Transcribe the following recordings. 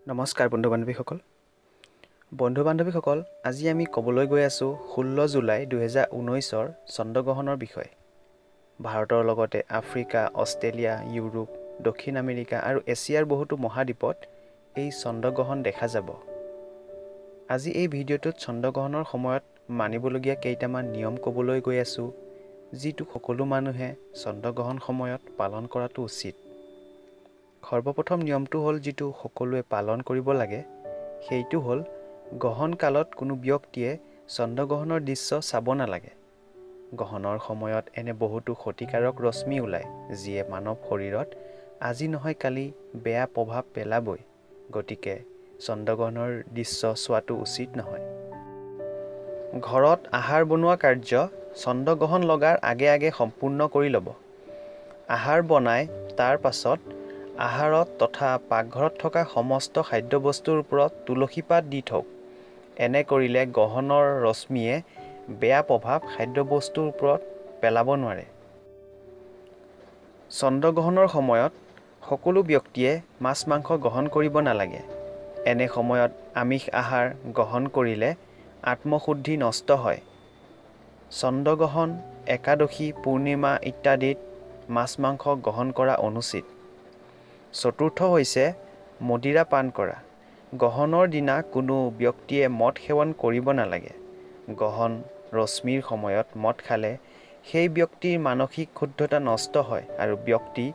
নমস্কাৰ বন্ধু বান্ধৱীসকল, আজি আমি ক'বলৈ গৈ আছোঁ 16 জুলাই 2019ৰ চন্দ্ৰগ্ৰহণৰ বিষয়ে। ভাৰতৰ লগতে আফ্ৰিকা, অষ্ট্ৰেলিয়া, ইউৰোপ, দক্ষিণ আমেৰিকা আৰু এছিয়াৰ বহুতো মহাদ্বীপত এই চন্দ্ৰগ্ৰহণ দেখা যাব। আজি এই ভিডিঅ'টোত চন্দ্ৰগ্ৰহণৰ সময়ত মানিবলগীয়া কেইটামান নিয়ম ক'বলৈ গৈ আছোঁ, যিটো সকলো মানুহে চন্দ্ৰগ্ৰহণ সময়ত পালন কৰাটো উচিত। সৰ্বপ্ৰথম নিয়মটো হ'ল, যিটো সকলোৱে পালন কৰিব লাগে, সেইটো হ'ল গ্ৰহণ কালত কোনো ব্যক্তিয়ে চন্দ্ৰগ্ৰহণৰ দৃশ্য চাব নালাগে। গ্ৰহণৰ সময়ত এনে বহুতো ক্ষতিকাৰক ৰশ্মি ওলায়, যিয়ে মানৱ শৰীৰত আজি নহয় কালি বেয়া প্ৰভাৱ পেলাবই। গতিকে চন্দ্ৰগ্ৰহণৰ দৃশ্য চোৱাটো উচিত নহয়। ঘৰত আহাৰ বনোৱা কাৰ্য চন্দ্ৰগ্ৰহণ লগাৰ আগে আগে সম্পূৰ্ণ কৰি ল'ব। আহাৰ বনাই তাৰ পাছত আহাৰত তথা পাকঘৰত থকা সমস্ত খাদ্যবস্তুৰ ওপৰত তুলসী পাত দি থওক। এনে কৰিলে গ্ৰহণৰ ৰশ্মিয়ে বেয়া প্ৰভাৱ খাদ্যবস্তুৰ ওপৰত পেলাব নোৱাৰে। চন্দ্ৰগ্ৰহণৰ সময়ত সকলো ব্যক্তিয়ে মাছ মাংস গ্ৰহণ কৰিব নালাগে। এনে সময়ত আমিষ আহাৰ গ্ৰহণ কৰিলে আত্মশুদ্ধি নষ্ট হয়। চন্দ্ৰগ্ৰহণ, একাদশী, পূৰ্ণিমা ইত্যাদিত মাছ মাংস গ্ৰহণ কৰা অনুচিত। চতুৰ্থ হৈছে মদিৰা পান কৰা। গ্ৰহণৰ দিনা কোনো ব্যক্তিয়ে মদ সেৱন কৰিব নালাগে। গ্ৰহণ ৰশ্মিৰ সময়ত মদ খালে সেই ব্যক্তিৰ মানসিক শুদ্ধতা নষ্ট হয় আৰু ব্যক্তি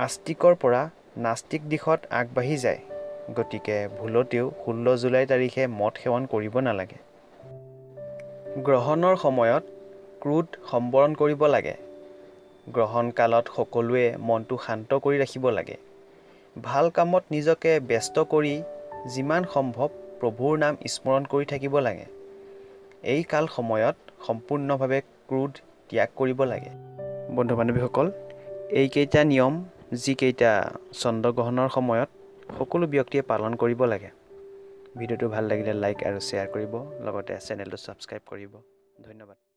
আস্তিকৰ পৰা নাস্তিক দিশত আগবাঢ়ি যায়। গতিকে ভুলতেও 16 জুলাই তাৰিখে মদ সেৱন কৰিব নালাগে। গ্ৰহণৰ সময়ত ক্ৰোধ সম্বৰণ কৰিব লাগে। গ্ৰহণ কালত সকলোৱে মনটো শান্ত কৰি ৰাখিব লাগে। ভাল কামত নিজকে ব্যস্ত কৰি যিমান সম্ভৱ প্ৰভুৰ নাম স্মৰণ কৰি থাকিব লাগে। এই কাল সময়ত সম্পূৰ্ণভাৱে ক্ৰোধ ত্যাগ কৰিব লাগে। বন্ধু বান্ধৱীসকল, এইকেইটা নিয়ম যিকেইটা চন্দ্ৰগ্ৰহণৰ সময়ত সকলো ব্যক্তিয়ে পালন কৰিব লাগে। ভিডিঅ'টো ভাল লাগিলে লাইক আৰু শ্বেয়াৰ কৰিব, লগতে চেনেলটো ছাবস্ক্ৰাইব কৰিব। ধন্যবাদ।